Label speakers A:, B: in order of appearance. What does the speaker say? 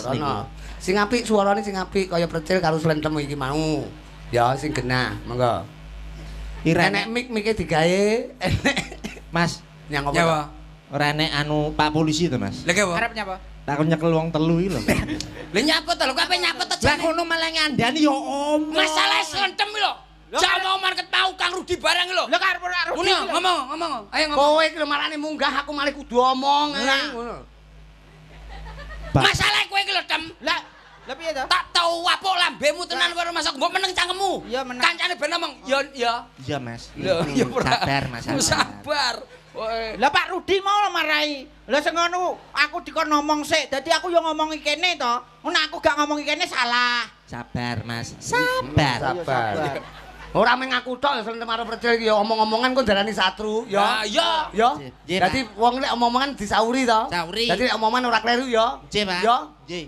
A: Rono. Sing apik suarane sing apik kaya Percil karo Slentem iki mau. Ya sing genah, monggo. Enek mik mike digawe, enek
B: Mas,
A: nyang apa?
C: Nyawa.
B: Ora enek anu Pak Polisi to, Mas.
C: Lha ki apa?
D: Arep nyapa?
B: Tak kon nyekel wong telu iki lho.
C: Lha nyapa to lho, kowe ape nyapa to
B: Lah
C: jane?
B: kono malah ngandani ya omong.
C: Masalah Slentem iki lho. Jak mau market tau Kang Rudi barang iki lho.
D: Lho karep ora Rudi.
C: Muni ngomong, ngomong. Ayo ngomong.
A: Kowe iki lho marane munggah aku malah kudu omong. Ngono.
C: Masalah kowe iki lho, Tem.
D: Lah, lha piye to?
C: Tak tau wapuk lambemu tenan kowe masuk mbok meneng cangkemmu.
D: Iya, meneng.
C: Kancane ben ngomong, ya ya.
B: Iya, Mas.
C: Lho, ya ora.
B: Sabar, Mas.
C: Sabar. Woe.
D: Lah Pak Rudi mau lho marahi. Lah sing ngono aku dikon ngomong sik. Dadi aku yo ngomongi kene to. Ngono aku gak ngomongi kene salah.
B: Sabar, Mas. Sabar.
A: Sabar. Ora mung aku tok Slentem karo Percil iki ya omong-omongan kok darani satru
C: Ya,
A: ya.
C: iya.
A: Ya.
B: Nggih, Pak.
A: Dadi wong lek omong-omongan disauri to.
B: Sauri.
A: Dadi lek omongan ora kleru ya.
B: Nggih, Pak.
A: Ya.
B: Nggih.